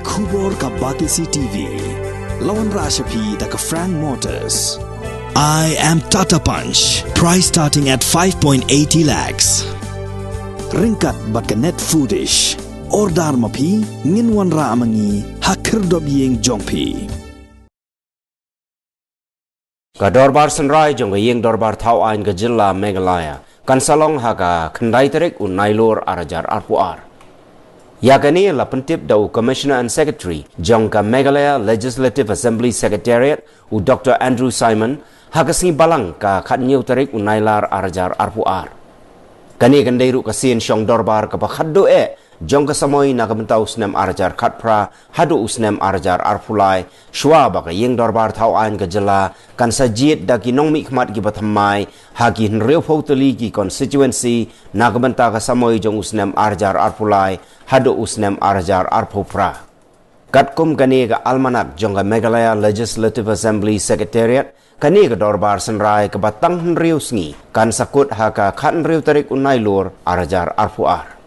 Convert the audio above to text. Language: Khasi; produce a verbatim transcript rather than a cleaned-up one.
Khubor ka Batesi T V. La wanrah sha phi da ka Frank Motors. I am Tata Punch. Price starting at five point eighty lakhs. Ryngkat bad ka Net Foodish. Order ma phi, ngin wanrah ma ngi ha khyrdop ïing jong phi. Ka Dorbar Synrai jong ka Ïing Dorbar Thaw Aiñ ka Jylla Meghalaya kan sa long ha ka khyndai tarik u Nailur ar hajar arphew ar. Ïa kane la pyntip da u Commissioner and Secretary jong ka Meghalaya Legislative Assembly Secretariat, u Doctor Andrew Simon, ha ka sngi Balang ka khathynñiew tarik u Nailar ar hajar arphew ar. Kane kan dei ruh ka sien shong dorbar kaba khatduh eh jong ka samoi na ka bynta u snem ar hajar khatphra haduh u snem ar hajar arphew lai, shuwa ba ka Ïing Dorbar Thaw Aiñ ka Jylla kan sa jied da ki nongmihkhmat kiba thymmai ha ki hynriewphew tylli ki constituency na ka bynta ka samoi jong u snem ar hajar arphew lai haduh u snem ar hajar arphew phra. Katkum kane ka almanak jong ka Meghalaya Legislative Assembly Secretariat, kane ka Dorbar Synrai kaba tang hynriew sngi kan sa kut ha ka khathynriew tarik u Nailur ar hajar arphew ar.